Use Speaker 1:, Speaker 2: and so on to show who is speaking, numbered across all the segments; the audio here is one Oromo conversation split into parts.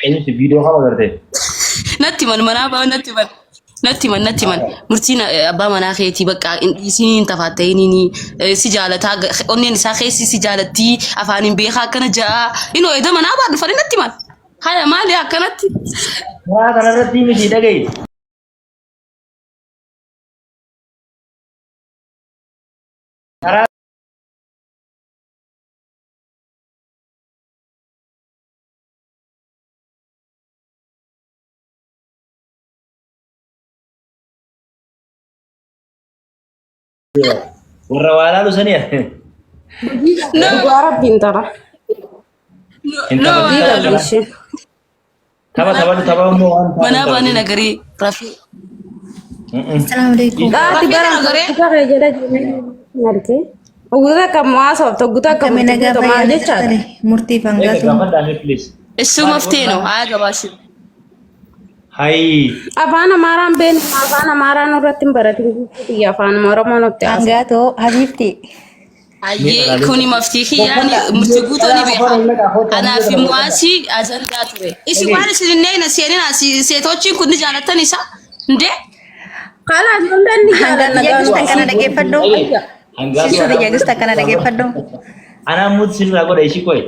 Speaker 1: Eenyutti viidiyoo kama agartee?
Speaker 2: Natti man manaa ba'u natti man. Natti man natti man murtiin abbaa manaa keetii bakka hin dhiisiin hin tafaata'iniin si jaalataa onneen isaa keessi si jaalattii afaaniin beekaa akkana ja'a inoo eda manaa baa dhufanii natti man haya maali akkanatti.
Speaker 1: Karaa kanarratti miti dhaga'i. Karaa Warra waa laalu sanii.
Speaker 2: No,
Speaker 3: Dhugaa rabbiin tara.
Speaker 1: Hin
Speaker 2: no,
Speaker 1: taphatin
Speaker 3: Hojii
Speaker 1: tapha
Speaker 3: qabdi ishee.
Speaker 1: Tapha taphadhu tapha immoo waan taa'u
Speaker 2: manaa
Speaker 1: hin
Speaker 2: baanee
Speaker 1: taphatin.
Speaker 2: nagarii rafii.
Speaker 4: Assalamu alaikum.
Speaker 3: Laati
Speaker 2: Rafii
Speaker 3: bara
Speaker 2: nagaree.
Speaker 3: kutaa kee jala jiru argee. Oguta akka mu'aasa oguta akka
Speaker 4: Akkami
Speaker 3: murtii
Speaker 4: nagaa
Speaker 3: guutuu maal
Speaker 4: fayyaa
Speaker 3: jechaadha.
Speaker 4: jirtani? Murtii
Speaker 1: Eega
Speaker 4: fangaatu.
Speaker 1: gaafadhaa mee please.
Speaker 2: Issuu maftee no haa gabaashu.
Speaker 1: Hayi.
Speaker 3: Afaan Amaaraan beeknu afaan Amaaraan irratti hin baratin biyya afaan Oromoo nutti haasa'u.
Speaker 4: Hangaatoo habiibti.
Speaker 2: Hayyee kuni maftii kiyyaan murtii guutuu ni beeka. Anaaf mu'aasii ajandaa ture. Isin waan isin hin eegne seenina seetochiin kun ni jaalattan isa. Ndee?
Speaker 3: Kalaas hundaan ni
Speaker 4: Hangaatu
Speaker 3: jaalanna
Speaker 4: jechuus
Speaker 3: garuu.
Speaker 4: takkana dhageeffadhu. Sisu jechuus takkana dhageeffadhu.
Speaker 1: Anaa muut sirraa godha ishii qoy.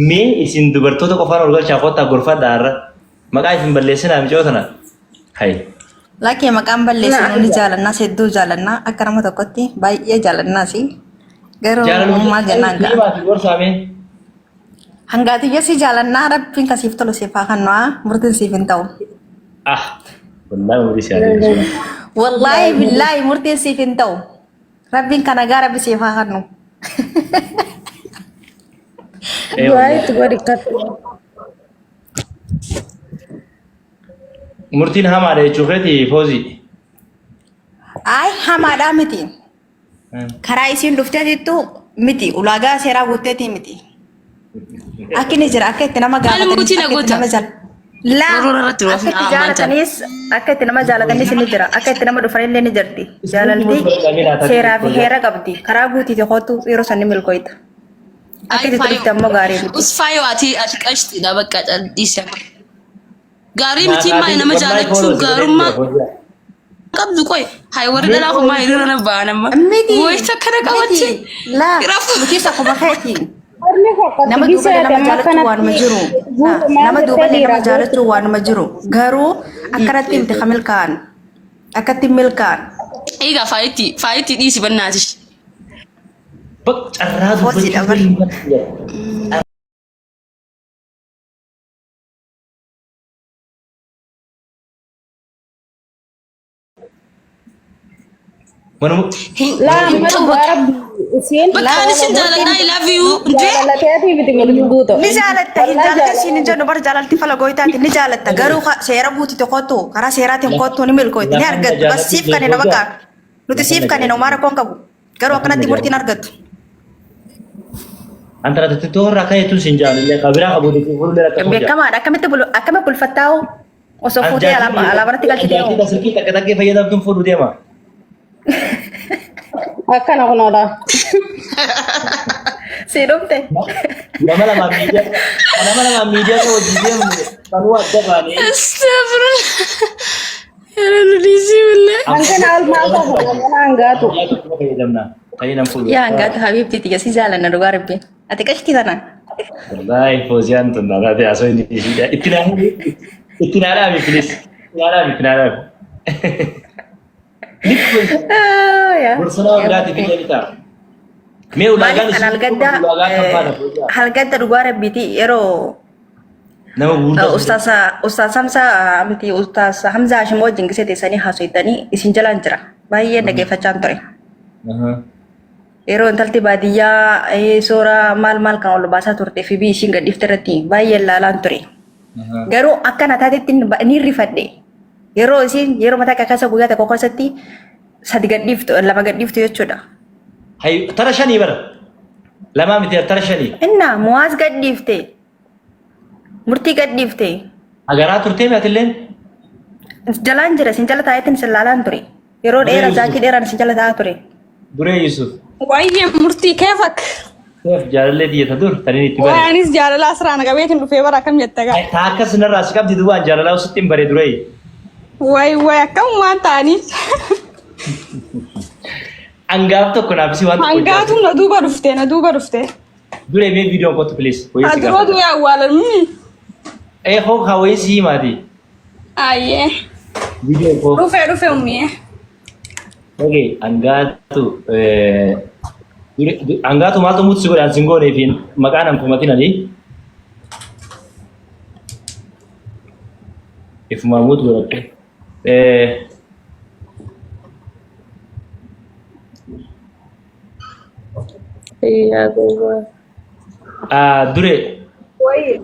Speaker 1: Mee isin dubartoota qofaan ol galchaa kottaa gorfadhaa har'a. Maqaa isin balleessinaa micoo tana. Hayi.
Speaker 4: Lakkee maqaan balleessinu ni jaalannaas hedduu jaalannaa akka nama tokkotti baay'ee jaalannaas. Garuu maal jennaan ga'a.
Speaker 1: Jaalaluma gorsaa mee.
Speaker 4: Hangaatiyya si jaalannaa rabbiin kasiif tolu siif haa kennu murtiin siif hin ta'u.
Speaker 1: Ah. Wallaahi umurii si haa dheeressu.
Speaker 4: Wallaahi billaahi murtiin siif hin ta'u. Rabbiin kana gaa rabbi siif haa kennu.
Speaker 1: Ee
Speaker 3: Du'aa
Speaker 1: wallaahi.
Speaker 3: itti godhi akkatti.
Speaker 1: Murtiin hamaadha jechuu keeti foozii.
Speaker 4: Ay hamaadhaa miti. Karaa isiin dhufteetittu miti. Ulaagaa seeraa guutteetii miti. Akki ni jira akka itti nama
Speaker 2: Maal
Speaker 4: gaafatanis
Speaker 2: murtii na
Speaker 4: akka itti
Speaker 2: goota?
Speaker 4: nama jala. Laa
Speaker 2: Warroora irratti
Speaker 4: akka
Speaker 2: rafna
Speaker 4: itti
Speaker 2: ammaan tana.
Speaker 4: jaalatanis akka itti nama jaalatanis ni jira. Akka itti nama dhufanillee ni jirti. Jaalalti seeraa fi heera qabdi. Karaa guutiiti kootu yeroo san ni milkooyta. Akka
Speaker 2: Ay
Speaker 4: itti
Speaker 2: faayo.
Speaker 4: dhufte ammoo gaarii miti.
Speaker 2: Us faayo ati ati qashtiidha bakka dhiisi. Gaarii miti maali nama jaalachuu gaarummaa qabdu qoy. Hay warri dhalaa kun maa hiriira na ba'an amma.
Speaker 4: Miti.
Speaker 2: Wayita akkana qabatti.
Speaker 4: Miti. Laa
Speaker 2: Rafu.
Speaker 4: nutis akkuma keeti.
Speaker 3: Ormi fokkatti
Speaker 4: Nama duuballee
Speaker 3: gisee
Speaker 4: nama
Speaker 3: amma
Speaker 4: jaalachuu waanuma
Speaker 3: akkanatti
Speaker 4: jiru.
Speaker 3: guutuu maal
Speaker 4: Nama
Speaker 3: jettee
Speaker 4: duuballee nama
Speaker 3: dhiiraa
Speaker 4: jaalachuu waanuma jiru. Garuu akkanatti miti ka milkaa'an. Akkatti milkaa'an.
Speaker 2: Egaa faayitti faayitti dhiisi bannaati.
Speaker 1: Bak carraa
Speaker 4: Foosiidha
Speaker 1: dubbachuu
Speaker 4: bar.
Speaker 1: hin barbaadu. Manuma
Speaker 2: Hin
Speaker 3: Laa
Speaker 2: hin
Speaker 3: amma
Speaker 2: ta'u
Speaker 3: dhugaa
Speaker 2: bakka.
Speaker 3: rabbi isiin
Speaker 2: Bakka ani sin jaaladha I love you. Ndee.
Speaker 3: jaalalateetii miti murtii guutuu.
Speaker 4: Ni jaalatta hin
Speaker 3: Wallaahi
Speaker 4: jaalatta siin hin
Speaker 3: jaalala.
Speaker 4: jennu bar jaalalti fala goytaati ni jaalatta garuu seera guutite kottu karaa seeraatiin kottu ni milkooyte ni
Speaker 1: lafan na
Speaker 4: argattu bas
Speaker 1: jaalladhu
Speaker 4: siif kanina
Speaker 1: beekoo
Speaker 4: bakka nuti
Speaker 1: lafan
Speaker 4: siif
Speaker 1: na
Speaker 4: kanina homaa
Speaker 1: jaalladhu.
Speaker 4: rakkoon qabu garuu
Speaker 1: Lafan na
Speaker 4: akkanatti murtiin
Speaker 1: jaalladhu.
Speaker 4: argattu.
Speaker 1: Antara toorra akka jettuun sin jaalladhu. Kabiraa qabu fuullee akkasuma jaalladhu.
Speaker 4: Beekamaadha akkamitti bulu akkamitti bulfattaa'u osoo fuutee alaabaratti galchitee hoo.
Speaker 1: Jaartii silkii takka takkee fayyadamtuun fuudhu deema.
Speaker 3: Akkana kunoodha.
Speaker 4: Si dhumte.
Speaker 1: Nama lamaan miidiyaa nama lamaan miidiyaa kan hojii deemu kanuu adda baanee.
Speaker 2: Astagfirullah. Yeroo nu dhiisii wallee.
Speaker 3: Hangana almaa qabu hangana hangaatu.
Speaker 1: Miidiyaa tokko fayyadamna. Ta'ii nan fuudhu.
Speaker 4: Yaa hangaatu habiibti tiyya si jaalanna dhugaa rabbi. Ati qashtii tana.
Speaker 1: Wallaahi fooziyaan tun naa taate haasoo inni ishiidha. Itti naa itti naa dhaabi please. Itti naa dhaabi itti naa dhaabi. Gorsa nama biraatiif illee ni ta'a. Mee ulaagaan
Speaker 4: Maaliif
Speaker 1: isin
Speaker 4: an halgadda
Speaker 1: ulaagaa kan faana fooziyaa?
Speaker 4: halgadda dhugaa rabbiiti yeroo
Speaker 1: Nama gurguddaa
Speaker 4: ustaas ustaas Hamzaa miti ustaas Hamzaa Hashimoo wajjin gisee teessanii haasofitanii isin jalaan jira. Baay'ee dhaggeeffachaan ture. Yeroo intalti baadiyyaa suuraa maal maal kan ol baasaa turte fi biyyi ishiin gadhiifte irratti baay'ee ilaalaan ture. Garuu akka na taatetti ni rifadhe. Yeroo isiin yeroo mataa keessa guyyaa tokko keessatti sadi gadhiiftu lama gadhiiftu jechuudha.
Speaker 1: Hay tara shanii bara. Lamaa miti tara shanii.
Speaker 4: Inna muwaas gadhiifte. Murtii gadhiifte.
Speaker 1: Agaraa turtee mi atilleen?
Speaker 4: Jalaan jira isin jala taa'eetiin isin laalaan ture. Yeroo dheeraa zaakii dheeraan isin jala taa'aa ture.
Speaker 1: Duree Yusuf.
Speaker 3: Wayyee murtii keefak.
Speaker 1: Seef jaalallee tiyya ta dur taniin itti
Speaker 5: Waay
Speaker 1: bare.
Speaker 5: anis jaalala asirraa na qabeetiin dhufee bara akkam jetta gaa.
Speaker 1: Ta akkas narraa si qabdi duwwaan jaalalaa sitti hin bare duree.
Speaker 5: Waay waay akkamumaan ta'anii.
Speaker 1: Angaaf tokko naaf si waan tokko
Speaker 5: Hangaatu na duuba dhufte na duuba dhufte.
Speaker 1: Duree mee viidiyoon kottu please. Wayii si
Speaker 5: Aduroo
Speaker 1: gaafadha.
Speaker 5: du'ee awwaalan.
Speaker 1: Ee hoo kaa wayii si himaati.
Speaker 5: Ayyee.
Speaker 1: Viidiyoo koo.
Speaker 5: Dhufee dhufe ummiyee.
Speaker 1: Okay, hangaatu hangaatu maaltu mutu si godhaan sin goonee fi maqaan an komatin ani. Ifumaa mutu godhatte.
Speaker 3: Yaa gowwaa.
Speaker 1: Duree
Speaker 3: Wayii.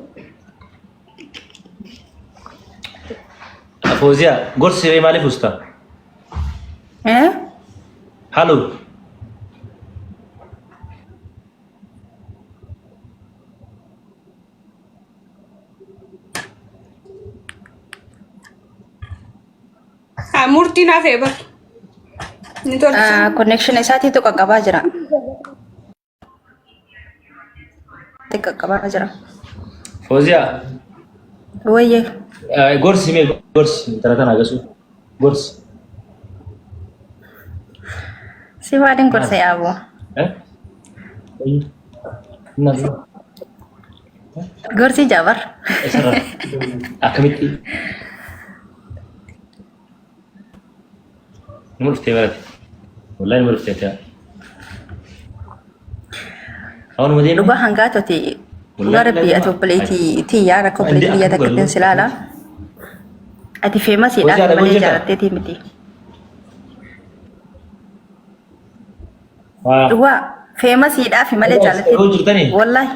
Speaker 1: Fooziyaa gorsi siree maaliif usta?
Speaker 4: Eh?
Speaker 1: Halo.
Speaker 5: Haa murtiin hafee bar. Ni tolcha.
Speaker 4: Connection isaatiitu qaqqabaa jira. Qaqqabaa jira.
Speaker 1: Fooziyaa
Speaker 4: Wayyee.
Speaker 1: Gorsi mee gorsi intala tana agarsu gorsi.
Speaker 4: Si maaliin gorsa yaaboo?
Speaker 1: Eh? Inni
Speaker 4: Gorsi jabar.
Speaker 1: Isarra akkamitti nama dhuftee barate wallahi nama dhuftee ta'e. Hawaanuma deemne.
Speaker 4: Dhugaa hangaa tote dhugaa rabbii ati obboleettii tiyyaa akka obboleettii biyya takka ittiin si ilaala. Ati feemasiidha
Speaker 1: Hojii
Speaker 4: malee
Speaker 1: hojjetaa?
Speaker 4: jaalatteetii miti.
Speaker 1: Waa.
Speaker 4: Dhugaa feemasiidhaaf malee
Speaker 1: Hojii
Speaker 4: jaalatteetii.
Speaker 1: jirtanii?
Speaker 4: Wallaahi.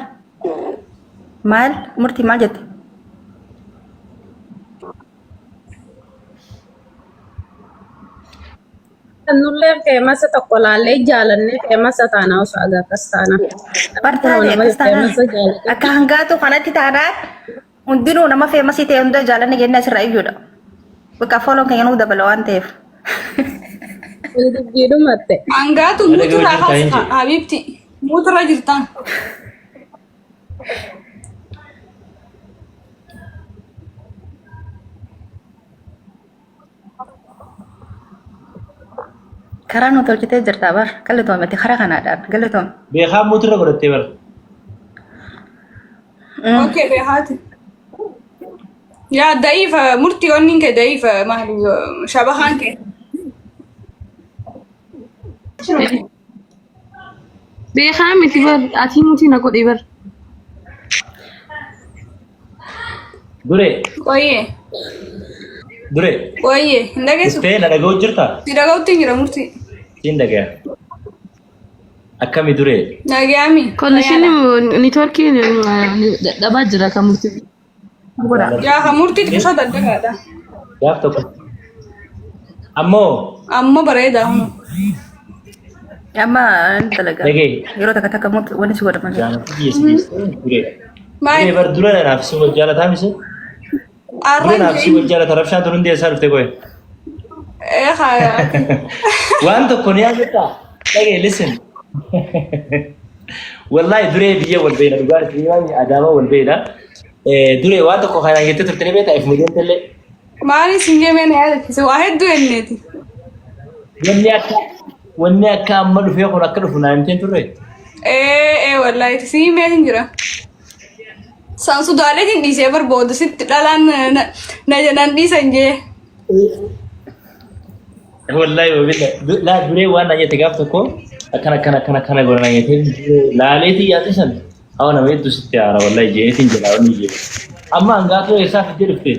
Speaker 4: Maal murtii maal jette?
Speaker 3: Nullee feemasa tokko laallee jaalannee feemasa taana osoo agaa akkas taana.
Speaker 4: Bartaate
Speaker 3: Nama
Speaker 4: akkas taanaan
Speaker 3: feemasa jaalate.
Speaker 4: akka hangaatu kanatti taanaan hundinuu nama feemasii ta'e hunda jaalanne jennee asirraa iyyuudha. Bakka fooloon keenya nuu dabala waan ta'eef.
Speaker 3: Dubbiidhumatte.
Speaker 5: Hangaatu
Speaker 1: Mana
Speaker 5: muutirraa
Speaker 1: ga'uu jirtaa hin
Speaker 5: kaas
Speaker 1: jedhe.
Speaker 5: habiibti. Muutirra jirtaan.
Speaker 4: Karaa nu tolchitee jirtaa bar galatoome ati karaa kanaadhaan galatoome.
Speaker 1: Beekaa mootirra godhattee bara.
Speaker 5: Okay, beekaati. Yaa da'iifa murtii onni kee da'iifa maali shabahaan kee.
Speaker 2: Beekaa miti bar atii mutii na godhi bar.
Speaker 1: Duree
Speaker 5: Qoyyee
Speaker 1: duree
Speaker 5: qoyyee hin dhageessu.
Speaker 1: dhuftee na dhaga'u jirtaa?
Speaker 5: Si dhaga'utti hin jira murtii.
Speaker 1: Siin dhagaya. Akkami duree?
Speaker 5: Nagayaami.
Speaker 2: Konnekshinii niitoorkiin dadhabaa jira kan murtii.
Speaker 5: Yaa kan murtii xiqqisoo daddagaadha.
Speaker 1: Gaaf tokko. Ammoo
Speaker 5: Amma bareeda hunu.
Speaker 4: Amma ni dalaga.
Speaker 1: dhagee
Speaker 4: Yeroo takka takka immoo wanni si godhaman jira.
Speaker 1: jaalatu biyya si geesse duree. Duree
Speaker 5: Maal
Speaker 1: bar dura naaf si wal jaalataa mise? Dura
Speaker 5: arraan
Speaker 1: naaf si wal jaalata rabshaan tun hundi eessaa dhufte qoye?
Speaker 5: ee haa
Speaker 1: Waan tokko ni yaadataa? Dhagee listen. Wallahi duree biyya wal beeyna dhugaa isin adaama wal beeyna. Duree waan tokko kanaan jettee turte ni beektaa ifuma deemtellee.
Speaker 5: Maali sin jemee na yaadachiise waa hedduu jenneeti.
Speaker 1: Wanni akka wanni akka amma dhufee kun akka dhufu naa himteen turre.
Speaker 5: Ee ee wallaahi si himee hin jira. San sodaaleetiin dhiisee bar booda sitti dhalaan na nan dhiisan jee.
Speaker 1: Wallahi wabilla laa duree waan naa jette gaaf tokko akkana akkana akkana akkana godha naa jette laaleetii yaate san hawa nama hedduu sitti haara wallahi jeetiin jedha wanni jee. Amma hangaatu eessaa fiddee dhufte?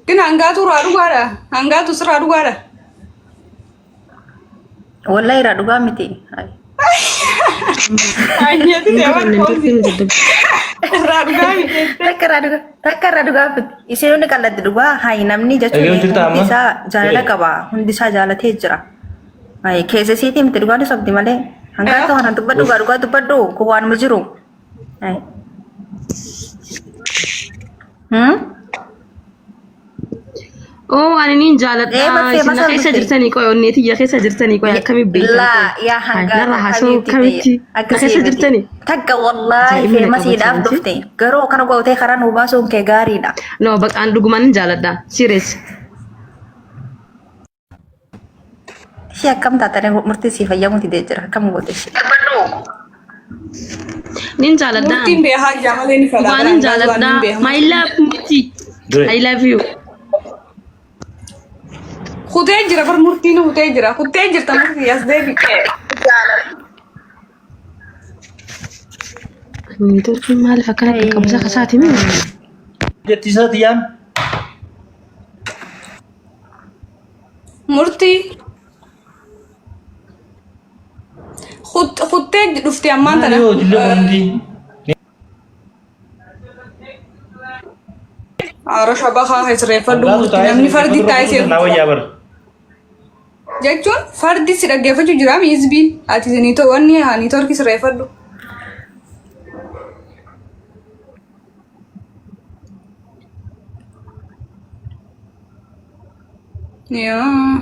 Speaker 5: Gin hangaatu irraa dhugaadha. Hangaatu sirraa dhugaadha.
Speaker 4: Wallahi irraa dhugaa miti. Ay.
Speaker 5: Anyeeti deeman koomsi. Irraa dhugaa miti.
Speaker 4: Takka irraa dhugaa takka irraa dhugaa miti. Isheen hundi qallatti dhugaa hayi namni jechuun
Speaker 1: Dhaga'uu jirta
Speaker 4: hundi
Speaker 1: amma?
Speaker 4: isaa jaalala qaba. Hundi isaa jaalatee jira. Hayi keessa isiitii miti dhugaan ni sobdi malee. Hangaa ta'u kana dubbadhu dhugaa dhugaa dubbadhu kun waanuma jiru. Hayi. Hmm?
Speaker 2: Oo ani niin jaaladha.
Speaker 4: Ee, bar
Speaker 2: Isin na
Speaker 4: feemasaa
Speaker 2: keessa
Speaker 4: dhufte.
Speaker 2: jirtanii qoy onnee tiyya keessa jirtanii qoy akkami beektan
Speaker 4: Laa
Speaker 2: qoy.
Speaker 4: yaa
Speaker 2: Hai
Speaker 4: hangaatu
Speaker 2: narra haasa'u
Speaker 4: habiibti
Speaker 2: akkamitti
Speaker 4: tiyya.
Speaker 2: na
Speaker 4: Akkasii
Speaker 2: keessa
Speaker 4: miti.
Speaker 2: jirtanii.
Speaker 4: Takka wallaahi
Speaker 2: Ajaa'ibni na
Speaker 4: feemasiidhaaf
Speaker 2: qabata miti.
Speaker 4: dhufte. Garuu kana gootee karaa nuu baasuun kee gaariidha.
Speaker 2: No baqaan dhugumaan hin jaaladha. Serious.
Speaker 4: Ishee akkam taatanii murtii sii fayyamuu didee jira. Akkam goote ishee?
Speaker 2: Nin jaaladha.
Speaker 5: Murtiin beekaa jaa malee ni fedha.
Speaker 2: Dhugaan hin jaaladha. My love murtii.
Speaker 1: Dure.
Speaker 2: I love you.
Speaker 5: Kutee jira bar murtiin kutee jira. Kutee jirta murtii as deebi.
Speaker 2: Niitoorkiin maaliif akkana qaqqabsa kasaati mi?
Speaker 1: Jetti isa tiyyaan.
Speaker 5: Murtii. Kuttee dhufte ammaan tana.
Speaker 1: Maali yoo dillee kun hundi.
Speaker 5: Haara shabakaa sirreeffadhu
Speaker 1: Hangaatu
Speaker 5: murtii
Speaker 1: taa'ee
Speaker 5: namni fardi taa'ee
Speaker 1: sirreeffatu naa wayyaa bara.
Speaker 5: Jechuun fardi si dhaggeeffachuu jira hizbiin ati wanni niitoorkii sirreeffadhu. Yaa.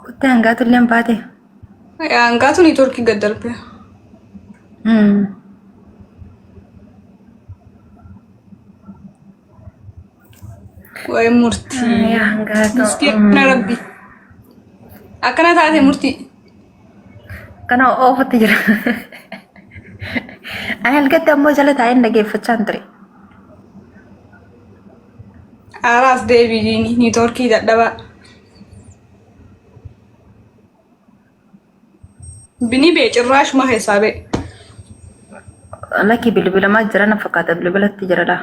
Speaker 4: Kuttee hangaatu illee hin baate.
Speaker 5: Hangaatu niitoorkii gad darbe. Waa'ee murtii.
Speaker 4: Yaa hangaatu.
Speaker 5: Miskiina rabbi. Akkana taate murtii.
Speaker 4: Kana oofutti jira. Ani halkatti ammoo jala taa'een dhageeffachaa hin ture.
Speaker 5: Haaraas deebii niitoorkii dadhabaa. Bini bee cirraashuma keessaa bee.
Speaker 4: Lakki bilbilamaa jira na fakkaata bilbilatti jira laa.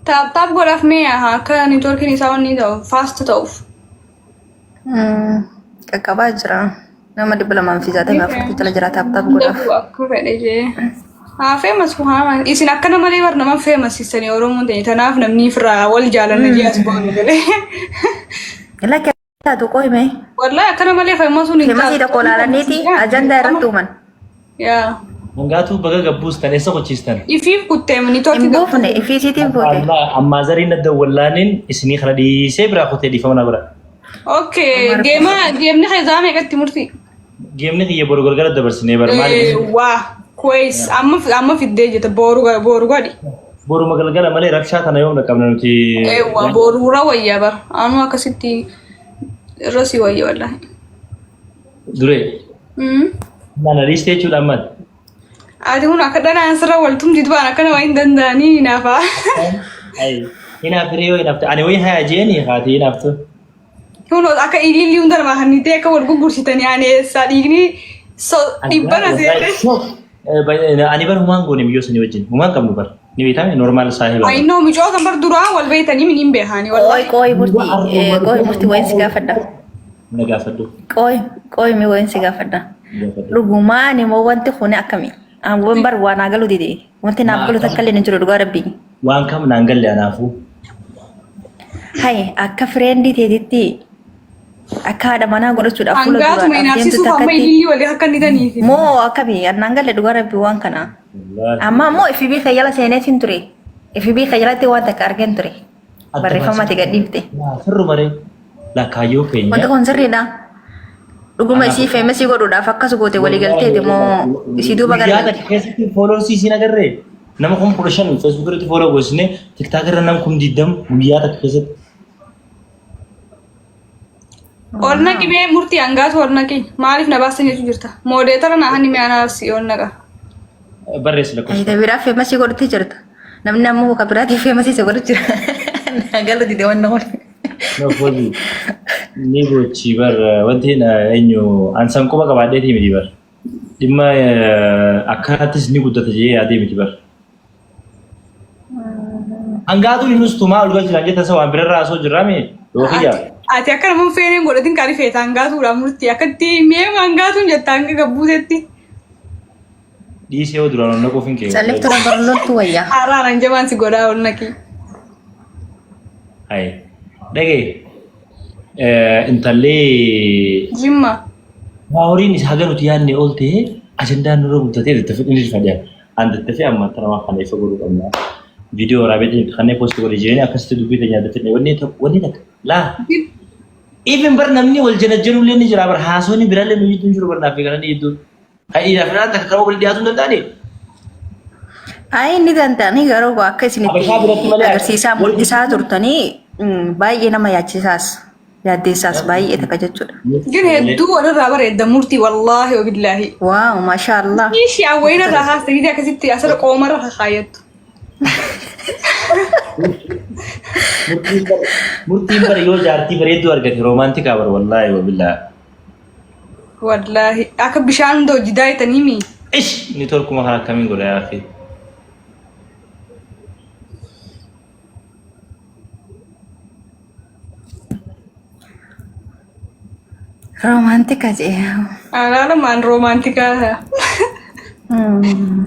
Speaker 5: Taap taap godhaaf mee akka niitoorkiin isaa wanni ta'u faast ta'uuf.
Speaker 4: Qaqqabaa jira. Nama 264 jala jira taap taap godhaaf.
Speaker 5: Hundatu akka fedhe jee. Haa feemas kuhaama. Isin akkana malee bar nama feemas istanii Oromoon ta'e tanaaf namni ifirraa wal jaalanna jee as baanu jedhee.
Speaker 4: Lakki taatu qohime.
Speaker 5: Wallahi akkana malee feemasuun hin
Speaker 4: Feemasii tokko ilaalaniiti ajandaa irratti uuman.
Speaker 5: Yaa.
Speaker 1: Hangaatuu baga gabbuustan eessa qochiistan?
Speaker 5: Ifiif kuttee
Speaker 4: Hin
Speaker 5: niitoorkii
Speaker 4: buufne ifii isiitiin buute.
Speaker 1: Allah ammaa zariin adda wallaaniin isinii kana dhiisee biraa kutee dhiifama na bira.
Speaker 5: Okay, geema geemni keessaa meeqatti murtii?
Speaker 1: Geemni kiyya boru galgala dabarsinee bar maali?
Speaker 5: Waa, kuwees amma amma fiddee jetta booru booru godhi.
Speaker 1: Boruma galgala malee rabshaa tana yoom dhaqqabna nuti?
Speaker 5: Eewwa boruura wayya bar. Anu akkasitti irra si wayya wallahi.
Speaker 1: Duree. Mana dhiistee jechuudha ammaan.
Speaker 5: Ati kun akka dhanaan sirra wal tumti baan akkana waa hin danda'anii hinaafa.
Speaker 1: Hinaafiree yoo hinaafte ani wayii haya jeeni haati hinaaftu.
Speaker 5: Kun akka ilillii hunda namaa kannitee akka wal gurgursitanii ani eessaa dhiigni dhibbana seete.
Speaker 1: Ani bar humaan goone miyyoo sanii wajjin humaan qabnu bar ni beekame normaal saahiba.
Speaker 5: I know micoota bar duraa wal beeytanii min hin beekani
Speaker 4: Qooy
Speaker 5: wallahi.
Speaker 4: qooy murtii qooy murtii wayin si gaafadha.
Speaker 1: Na gaafadhu.
Speaker 4: Qooy qooy mi wayin si gaafadha.
Speaker 1: Gaafadhu.
Speaker 4: Dhugumaan immoo wanti kun akkami? Waan bar waan naa galu dide. Wanti naaf galu takka illee hin jiru dhugaa rabbii.
Speaker 1: Waan kam naan galle anaafuu.
Speaker 4: Hai akka fireendii teetitti akka haadha manaa godhachuudhaaf fuula
Speaker 5: Hangaatuma
Speaker 4: duraadhaaf deemtu
Speaker 5: inaafsisuuf amma
Speaker 4: takkatti
Speaker 5: ilillii walii akka inni taniifi.
Speaker 4: moo akkami annaan galle dhugaa rabbii waan kana. Amma ammoo FB kayyala seeneetiin ture. FB kayalatti waan takka argeen ture. Barreeffama ati gadhiifte.
Speaker 1: Sirru maree lakkaayyoo keenya.
Speaker 4: Wanti kun sirriidha. Dhuguma isii feemesii godhuudhaaf akkas goote walii galteeti moo isii duuba
Speaker 1: Guyyaa
Speaker 4: garagalte?
Speaker 1: takka keessatti fooloorsii isiin agarree nama 15,000 Facebook irratti fooloo goosisne TikTok irra nama 20,000 guyyaa takka keessatti.
Speaker 5: Ol naqi mee murtii hangaatu ol naqi. Maaliif na baastan jechuu jirta? Moodeetara na hanni mee anaaf si ol naqa.
Speaker 1: Barreessi lakkoofsa.
Speaker 4: Ayita biraa feemasii godhutti jirta. Namni ammoo ka biraatii feemasii isa godhu jira. Naa galu dide wanna kun.
Speaker 1: No, fozi. Ni gochi bar wanti na eenyu an san quba qabaadheetii miti bar. Dhimma akkanattis ni guddata jee yaadee miti bar. Hangaatu inus tumaa ol galchina jetta isa waan birarraa osoo jirraa mee yoo kiyya.
Speaker 5: Ati akka nama feeneen godhatin kan feeta hangaatuudha murtii akkatti mee hangaatuun jetta hanga gabbuutetti.
Speaker 1: Dhiisee yoo duraan ol naquuf hin kee.
Speaker 4: Calliftu rabbar loltu wayyaa.
Speaker 5: Haaraan hanjamaan si godhaa ol naqi.
Speaker 1: Ayi. Dhagee. Intalli
Speaker 5: Jimma.
Speaker 1: Horiin isa haga nuti yaadne ol ta'e ajandaan nurra guddatee dattafee inni rifadhe. An dattafee amma tana kana ifa godhuu qabna. Viidiyoo waraabee kanneen poosti godhe jireenyi akkasitti dubbii teenya dattafee wanni tokko wanni takka laa. Even bar namni wal janajjanuu illee ni jira bar haasonni biraallee nu jidduu hin jiru bar naaf eegalanii jidduu. Kan dhiiraaf dhalaan takka kan wal dhiyaatu hin danda'anii.
Speaker 4: Ayi ni danda'anii garuu akka isin itti
Speaker 1: Habashaa biratti malee
Speaker 4: agarsiisaa mul'isaa turtanii baay'ee nama yaachisaas yaaddeessaas baay'ee takka jechuudha.
Speaker 5: Gin hedduu walirraa bareedda murtii wallaahi wabillaahi.
Speaker 4: Waaw maashaa Allah.
Speaker 5: Ishii awwayina irraa haasta gidee akkasitti asirra qoomarra kakaayattu.
Speaker 1: Murtiin bara yoo jaartii bareedduu argate roomaantikaa bara wallaahi wabillaahi.
Speaker 5: Wallaahi akka bishaan hunda hojii daayitanii mi.
Speaker 1: Ish ni torkuma kan akkamiin godha yaa akhi.
Speaker 4: Roomaantika jee.
Speaker 5: Alaalamaan roomaantikaa.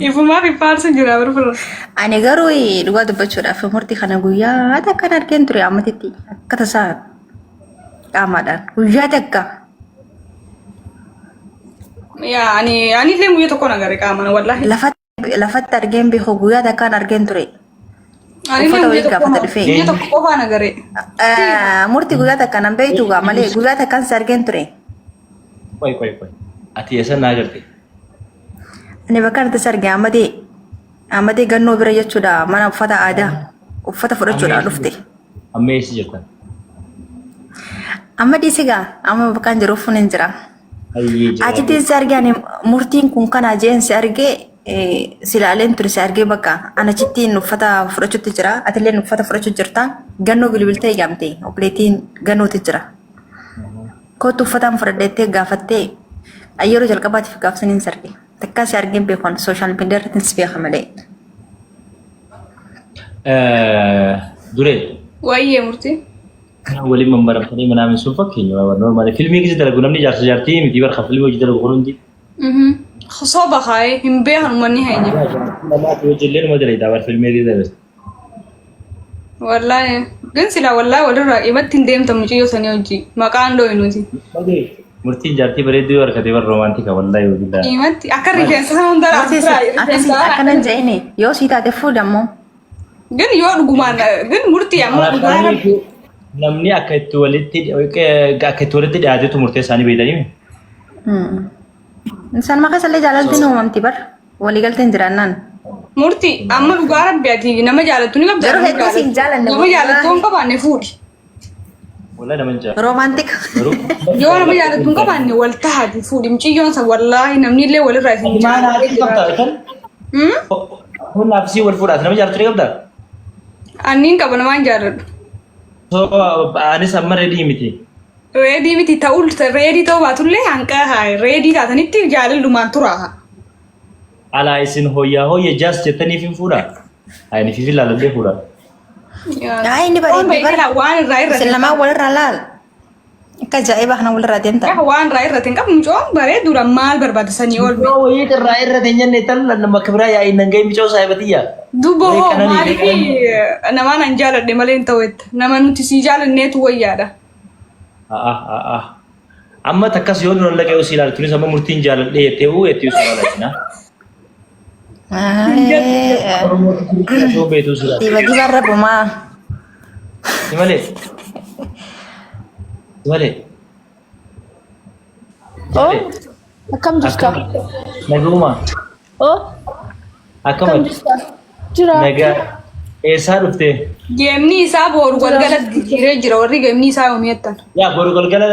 Speaker 5: Ifumaa fi faarsu jira barbara.
Speaker 4: Ani garuu dhugaa dubbachuudhaaf murtii kana guyyaa takkaan argeen ture ammatitti akka tasaa qaamaadhaan guyyaa takka.
Speaker 5: Yaa ani ani illee guyyaa tokko na gare qaamaan wallaahi.
Speaker 4: Lafatti argeen beeku guyyaa takkaan argeen ture.
Speaker 5: Ani illee
Speaker 4: Uffata
Speaker 5: guyyaa
Speaker 4: wayii
Speaker 5: tokko
Speaker 4: gaafata dhufee.
Speaker 5: guyyaa tokko qofaa na gare.
Speaker 4: Murtii guyyaa takka nan beektu gaa malee guyyaa takkaan si argeen ture.
Speaker 1: Qoy qoy qoy. Ati eessa naa garte?
Speaker 4: Ani bakka irratti si arge Amadee Amadee gannoo bira jechuudha mana uffata aadaa uffata fudhachuudhaan dhufte.
Speaker 1: Amma eessa jirtan?
Speaker 4: Amma dhiisi gaa amma bakka jiru fuun hin jira.
Speaker 1: Hayyee jira.
Speaker 4: Achitti si arge ani murtiin kun kana jeen si arge si ilaaleen ture si argee bakka ani achittiin uffata fudhachuutti jira atilleen uffata fudhachuu jirta gannoo bilbiltee eegamte obboleettiin gannooti jira. Kootu uffataan fudhadheettee gaafattee yeroo jalqabaatiif gaafsaniin si arge. Takkaa si argeen beeku sooshaal miidiyaa irratti si beeka malee.
Speaker 1: Duree
Speaker 5: Wayyee murtii.
Speaker 1: waliin mammaramtanii manaamin sun fakkeenya normaali. Filmii keessa dalagu namni jaarsa jaartii miti barka filmii hojii dalagu kun hundi.
Speaker 5: Soba kaayee hin beekan uummanni keenya.
Speaker 1: Namaaf hojii numa dalagaa bar filmii keessa dalagu.
Speaker 5: Wallaahi gan silaa wallaahi walirraa dhibatti hin deemtan mucayyoo sanii hojii maqaan dhooyi nuti.
Speaker 1: Murtiin jaartii bareedduu yoo argate bar roomaantika wallaahi hojii
Speaker 5: Dhimatti akka rifeensa sana hunda
Speaker 4: Murtii
Speaker 5: biraa
Speaker 4: akkasii akkana hin je'ini yoo sii taate fuudhi ammoo.
Speaker 5: Gan yoo dhugumaan gan murtii ammoo dhugaa rabbi.
Speaker 1: Namni akka itti walitti akka itti walitti dhiyaatetu murtee isaanii beektanii.
Speaker 4: Isaan maqaa isallee jaalaltiin uumamti bar waliigalteen jiraannaan.
Speaker 5: Murtii amma dhugaa rabbi ati nama jaalattu ni qabda.
Speaker 4: Garuu hedduu siin jaalanne
Speaker 5: Nama jaalattu hin qabaanne fuudhi.
Speaker 1: Wallahi nama hin jaalladhu.
Speaker 4: Roomaantika.
Speaker 1: Garuu
Speaker 5: Yoo nama jaalattu hin qabaanne wal tahaati fuudhi. Mucayyoon san wallaahi namni illee walirraa isin
Speaker 1: Maal haati qabda kan
Speaker 5: Hmm?
Speaker 1: kun laafisii wal fuudhaati nama jaallattu ni qabda.
Speaker 5: Anniin qaba namaan jaalladhu.
Speaker 1: So anis amma reedii miti.
Speaker 5: Reedii miti ta'ul reedii ta'uu baatullee hanqa haa reedii taatanitti jaalallumaan tura.
Speaker 1: Alaa isin hoyyaa hoyya jaas jettaniif hin fuudha. Ani fifi laaladhee fuudha.
Speaker 4: Yaa inni bareeddi bara.
Speaker 5: Waan irraa irra
Speaker 4: Isin lamaan walirraa laal. Akka ajaa'ibaa kana walirraa deemtan.
Speaker 5: Waan irraa irratti hin qabu mucoon bareeduudha maal barbaada sanii ol.
Speaker 1: Yoo wayii irraa irra hin jenne talla nama akka biraa yaa'in nan ga'e micoo saahibatiyya.
Speaker 5: Duuba
Speaker 1: Warri
Speaker 5: hoo
Speaker 1: qananii
Speaker 5: maaliif namaan an jaaladhe malee hin ta'u jetta. Nama nuti sii jaalanneetu wayyaadha.
Speaker 1: Amma takkas yoo duran laqee osii ilaalu tunis amma murtiin jaaladhee jettee uu jettee osii ilaalaa Osoo beektuu si ilaala.
Speaker 4: Diba diba rabbumaa.
Speaker 1: Si malee. Si malee.
Speaker 6: Oh, akkam jirta?
Speaker 1: Naguma.
Speaker 6: Oh,
Speaker 1: Akkam
Speaker 6: akkam jirta? Jira.
Speaker 1: Nagaa. Eessaa dhufte?
Speaker 5: Geemni isaa boru galgala jijjiiree jira warri geemni isaa yoomii jettan.
Speaker 1: Yaa boru galgala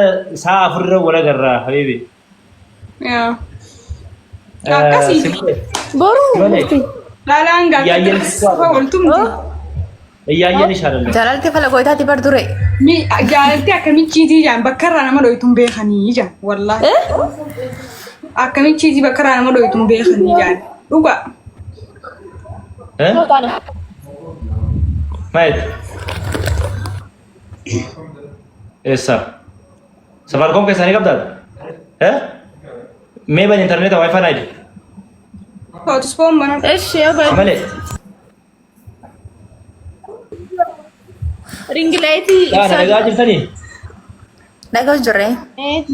Speaker 1: sa'a afurra wal agarra habibi.
Speaker 5: Yaa. Akkasii.
Speaker 1: Si malee.
Speaker 6: Boru
Speaker 1: Malee.
Speaker 6: murti.
Speaker 5: Dhaalaan
Speaker 1: Yaayyan
Speaker 5: gaafata waltumti.
Speaker 1: Iyyaayyeen ishaalallee.
Speaker 4: Jaalalti falagoitaati bar dure.
Speaker 5: Mi jaalalti akkamichiitii jaan bakka irraa nama dhoytu hin beekanii jaan wallaahi. Akkamichiitii bakka irraa nama dhoytu hin beekanii jaan dhugaa.
Speaker 1: Eh? Maayet. Eessa? Safaricom keessaa ni qabdaa? Eh? Mee bani intarneeta wifi naa jedhi.
Speaker 5: Hootispoon mana.
Speaker 6: Eshi, yaa
Speaker 1: Malee.
Speaker 6: Ringilaayiti
Speaker 1: Yaa
Speaker 6: ibsaa
Speaker 1: nagaa jirtanii?
Speaker 4: Dhaga'u jirre.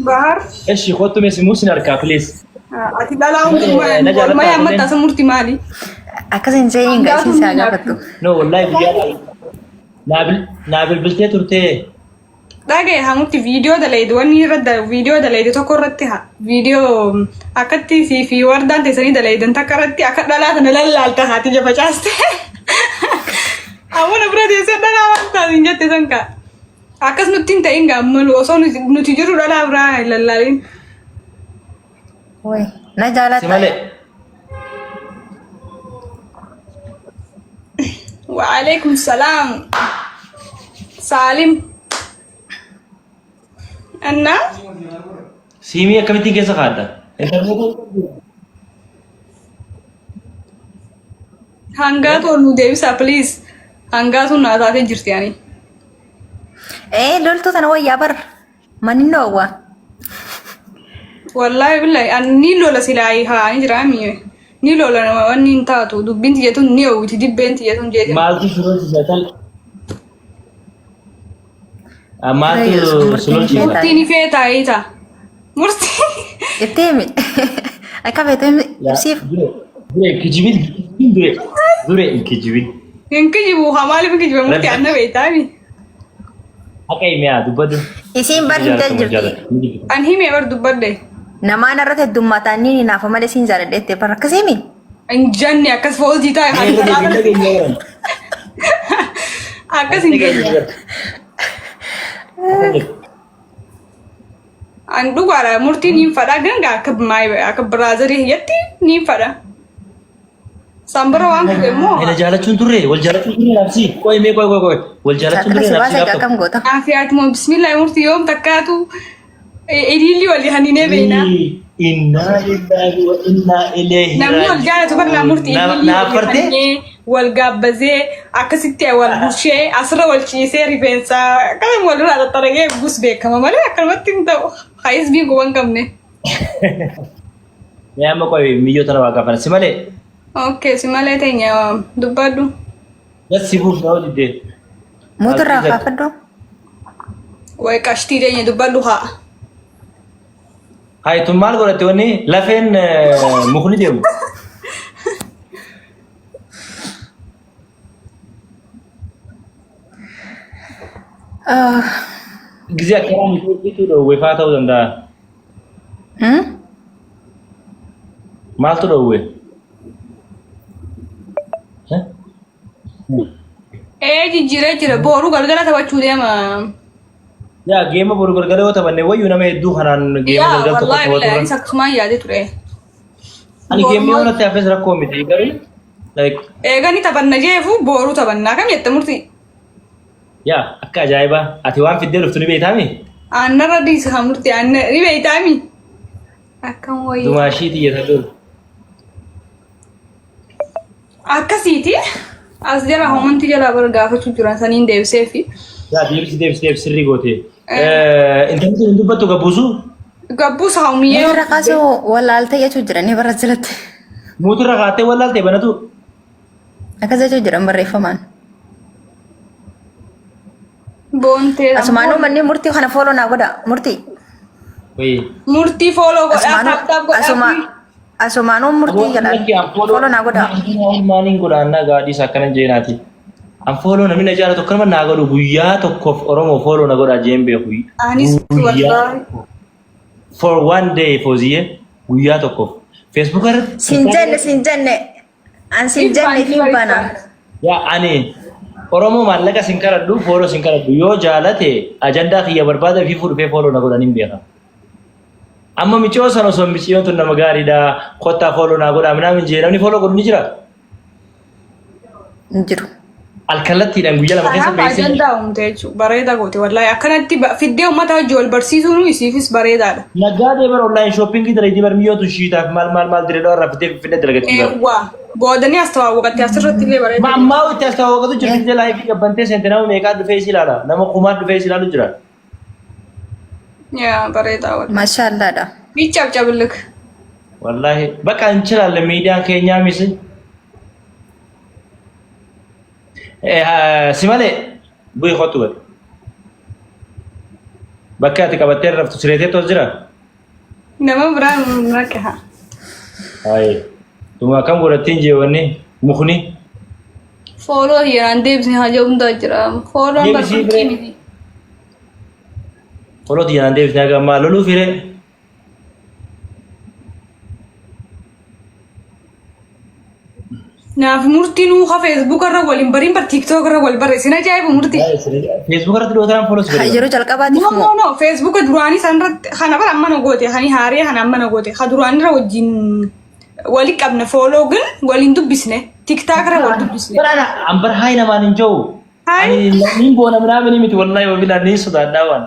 Speaker 5: Bahar.
Speaker 1: Eshi kottu mee simuu sin harkaa please.
Speaker 5: Ati dhalaa hundumaa
Speaker 1: Na jaalattaa
Speaker 5: walumaa
Speaker 1: kunneen?
Speaker 5: yaammatta asa murti maali?
Speaker 4: Akkas hin seeyin gaa isin saa gaafattu.
Speaker 1: No wallahi guyyaa naa bilbiltee turtee.
Speaker 5: Dhagaye hamutti viidiyoo dalaydu wanni irra viidiyoo dalaydu tokko irratti ha viidiyoo akkatti sii fi wardaan teessanii dalaydan takka irratti akka dhalaa sana lallaalta haati ija facaaste. Amma na bira teessee dhalaa waan taate hin jette san kaa. Akkas nutti hin ta'in gaa malu osoo nuti jirru dhalaa biraa hin lallaalin.
Speaker 4: Way na
Speaker 1: Si
Speaker 4: jaalatta.
Speaker 1: malee.
Speaker 5: Waalaikum salaam. Saalim. Annaa?
Speaker 1: Siimii akkamittiin keessa kaadda? Intarneetii
Speaker 5: Hangaatu ol nu deebisaa please. Hangaatu naa taatee jirti ani.
Speaker 4: Ee loltuu tana wayyaa bar. Manni dhoowwa.
Speaker 5: Wallaahi billahi ani ni lola silaa haa ni jira mi. Ni lola nama wanni hin taatu dubbiin tiyya tun ni hawwiti dibbeen tiyya tun jeete.
Speaker 1: Maaltu si lolchisa tal? Maaltu si lolchisa?
Speaker 5: Murtii ni feetaa eeta. Murtii.
Speaker 4: Itti himi. Akka feete ibsiif.
Speaker 1: Dure kijibin dure dure hin kijibin.
Speaker 5: Hin kijibu haa maaliif hin kijiba murtii anna beektaa mi.
Speaker 1: Haqa himi haa dubbadhu.
Speaker 4: Isiin bar himtee jirti.
Speaker 5: An himee bar dubbadhe.
Speaker 4: Namaan irratti heddummataan ni hinaafa malee siin jaaladheette bar akkas himi.
Speaker 5: Hin janne akkas fooltii taa'e akkas hin jenne. An dhugaadha murtii niin fadha ganga akka akka biraazarii hiyyatti niin fadha. Sanbara waan ture immoo
Speaker 1: Ina jaalachuun turre wal jaalachuun turre labsii qoy mee qoy qoy qoy wal jaalachuun
Speaker 4: Akkana
Speaker 1: turre
Speaker 4: si
Speaker 1: labsii
Speaker 4: baasa
Speaker 1: gaaf
Speaker 4: akkam
Speaker 1: tokko.
Speaker 4: goota.
Speaker 5: Naafi ati moo bismillah murtii yoom takkaatu ililli walii haninee beekna.
Speaker 1: Innaa lillahi wa innaa ilayhi
Speaker 5: Namni wal jaalatu bal'aa murtii ililli
Speaker 1: Naaf
Speaker 5: walii
Speaker 1: fartee?
Speaker 5: haninee wal gaabbazee akkasitti wal bulchee asirra wal ciisee rifeensa akkasuma walirraa xaxxaragee gus beekama malee akkanumatti hin ta'u. Hayisbiin quba hin qabne.
Speaker 1: Mee amma qoy miyyoo tana waa gaafana si malee.
Speaker 5: Okay, si malee teenya dubbadhu.
Speaker 1: Gas si buuf na hojii
Speaker 4: Mootirraa kaafadhu.
Speaker 5: Way qashtii teenya dubbadhu haa.
Speaker 1: Hayi tun maal godhatte wanni lafeen mukni deemu. Gizee akkanaa miti dhoowwe faa ta'uu danda'a. Maaltu dhoowwe?
Speaker 5: Ee jijjiiree jira. Booruu galgala taphachuu deema.
Speaker 1: Yaa geema boru galgala yoo taphanne wayyuu nama hedduu kanaan geema
Speaker 5: Yaa
Speaker 1: galgala tokko
Speaker 5: wallaahi
Speaker 1: taphatu
Speaker 5: billahi
Speaker 1: irra.
Speaker 5: anis akkasumaan yaadee ture.
Speaker 1: Ani geemni yoo natti hafes rakkoo miti garuu like
Speaker 5: Eegani taphanna jeefu booruu taphannaa kam jette murtii?
Speaker 1: yaa akka ajaa'ibaa ati waan fiddee dhuftu ni beektaami?
Speaker 5: Aannarra dhiisa haa murtii aanna ni beektaami? Akkam wayii.
Speaker 1: Dumaashii xiyya dur.
Speaker 5: Akkasiiti. As jala homanti jala bar gaafachuu jiran saniin deebiseefi.
Speaker 1: Yaa deebisi deebisi deebisi sirrii goote. Intalli sun hin dubbattu gabbuusu?
Speaker 5: Gabbuus hawmiyyee.
Speaker 4: Mutirra kaasuu wallaaltee jechuu jiranii bara jalatti.
Speaker 1: Muutirra kaattee wallaaltee banatu?
Speaker 4: Akkas jechuu jiran barreeffamaan.
Speaker 5: Boontee.
Speaker 4: Asumaanuu manneen murtii kana fooloo naa godha murtii.
Speaker 1: Wayii.
Speaker 5: Murtii fooloo godhaa
Speaker 4: Asumaanuu
Speaker 5: taap taap godhaa.
Speaker 4: asuma asumaanuu murtii jedhan fooloo naa godha.
Speaker 1: Maaliin godha annaa gaadhiis akkana jeenaati. An fooloo namni na jaalatu akkanuma naa godhu guyyaa tokkoof Oromoo fooloo na godhaa jeen beeku.
Speaker 5: Anis
Speaker 1: Guyyaa
Speaker 5: wallaahi.
Speaker 1: for one day fooziyyee guyyaa tokkoof. Facebook irratti.
Speaker 4: Sin jenne sin jenne an sin jenne fi bana.
Speaker 1: Yaa ani Oromoo maallaqa sin kadhadhu fooloo sin kadhadhu yoo jaalate ajandaa kiyya barbaada fi fuudhufee fooloo na godhan hin beeka. Amma miciyoo sana osoo miciyoon tun nama gaariidha kottaa fooloo naa godhaa minaamin jee namni fooloo godhu ni jira.
Speaker 4: Hin jiru.
Speaker 1: Alkallattiidhaan guyyaa lama keessa
Speaker 5: Kanaaf
Speaker 1: beeksisa.
Speaker 5: ajandaa uumte jechuudha. Bareeda goote wallaahi. Akkanatti fiddee uummata wajjin wal barsiisuun isiifis bareedaadha.
Speaker 1: Naggaadee bara online shoppingii dalagdii bar miyyootu shiitaaf maal maal maal diree irraa fiddee finfinnee dalagattii bar.
Speaker 5: Eewwa. Boodanii as tawaawwaqatti asirratti illee bareeda.
Speaker 1: Ma ammaa itti as tawaawwaqatu jiru fiddee laayifii gabbantee seente nama meeqaa dhufee si ilaala nama kumaa dhufee si ilaalu jira.
Speaker 5: Yaa bareedaa wallaahi.
Speaker 4: Mashaallaadha.
Speaker 5: Miccabcabillik.
Speaker 1: Wallaahi bakka hin chilaalle miidiyaan keenyaa misi. Si malee bu'ii kottu gadi. Bakka ati qabattee raftu sireetee tos jira?
Speaker 5: Nama biraa naqe haa.
Speaker 1: Hayi. Tuma akkam godhattiin jeewanni mukni.
Speaker 5: Fooloo hiyyaan deebisne haa jedhu hundaa jira. Fooloon
Speaker 1: Deebisii
Speaker 5: barbaachii
Speaker 1: biree.
Speaker 5: miti.
Speaker 1: Foloo tiyyaan deebisne haga ammaa loluu firee.
Speaker 5: Naaf murtii nuu ha Facebook irra waliin bariin bar TikTok irra wal barre sin ajaa'ibu murtii.
Speaker 1: Facebook irratti dhiyootaan follow si godhe.
Speaker 4: Yeroo jalqabaatiif
Speaker 5: No
Speaker 4: moo?
Speaker 5: no no Facebook duraanii san irratti kana bara amma na goote hani haaree kana amma na goote ha duraanii irra wajjin wali qabne follow gin waliin dubbisne TikTok irra wal dubbisne.
Speaker 1: Bara an bar hayi namaan hin jiru.
Speaker 5: Hayi.
Speaker 1: Ani niin boona minaamin miti wallahi wabilaan niin sodaadhaa waan.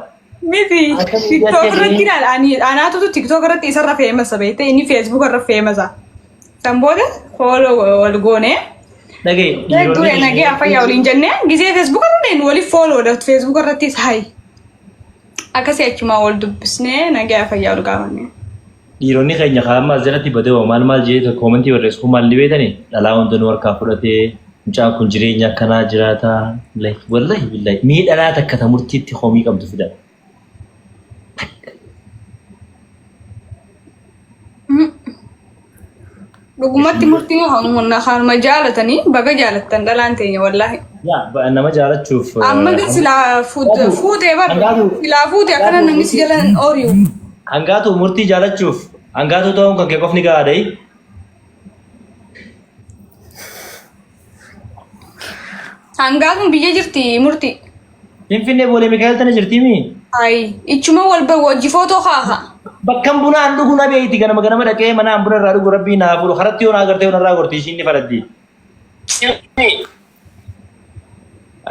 Speaker 5: Miti
Speaker 1: Akkamitti
Speaker 5: TikTok
Speaker 1: jettee
Speaker 5: irratti ilaala ani anaatutu TikTok irratti isarra feemasa beekte inni Facebook irra feemasa. San booda follow wal goone.
Speaker 1: Dhagaye
Speaker 5: Dure nagee afayyaa waliin jennee gisee Facebook irra deenu waliif follow dha Facebook irrattis hayi. Akkasii achumaa wal dubbisnee nagee afayyaa wal gaafanne.
Speaker 1: Dhiironni keenya kaa'amma as jalatti badee maal maal jedhee tokko koomentii barreessu kun maal ni beektanii dhalaa hunda nu harkaa fudhatee mucaan kun jireenya akkanaa jiraata like wallahi billahi mee dhalaa takka ta murtiitti komii qabdu fida.
Speaker 5: Dhugumatti murtiin kanuma jaalatanii baga jaalattan dhalaan teenya wallaahi.
Speaker 1: Yaa nama jaalachuuf.
Speaker 5: Amma gin silaa fuutee bar silaa fuutee akkana namni si jala hin ooriyu.
Speaker 1: Hangaatu murtii jaalachuuf hangaatu ta'uun kan kee qofni gahaadha.
Speaker 5: Hangaatuun biyya jirti murtii.
Speaker 1: Finfinnee boolee Mikaa'el tana jirti mii?
Speaker 5: Ayi ichuma wal bar wajji footoo kaaha.
Speaker 1: Bakkan bunaan dhugu na beeyti ganama ganama dhaqee mana an buna irraa dhugu rabbii naa fuudhu karatti yoo na agartee yoo narraa gorti ishiin ni faraddi.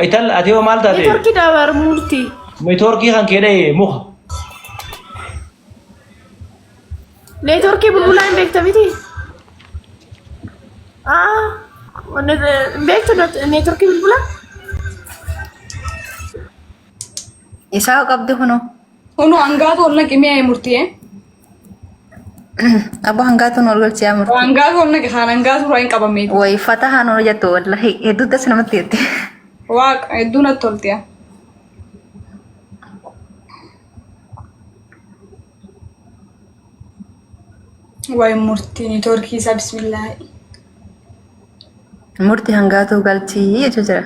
Speaker 1: Ital ati hoo maal taate?
Speaker 6: Neetworkii dabar murtii.
Speaker 1: Neetworkii kan kee dha'e muka.
Speaker 6: Neetworkii bulbulaa hin beekta miti? Ah, hin beektu neetworkii bulbulaa?
Speaker 4: Isaa qabdi kunoo.
Speaker 5: Kunoo hangaatu ol naqi mi'a murtii.
Speaker 4: Abbo hangaatuun ol galchee yaa murtii.
Speaker 5: Hangaatu ol naqi kaan hangaatu irraa hin qabamee.
Speaker 4: Wayi fatahaan ol jettu wallahi hedduu das namatti jetti.
Speaker 5: Waaqa hedduu natti tolti. Wayi murtii neetworkii isaa bismillaahi.
Speaker 4: Murtii hangaatuu galchii jechuu jira.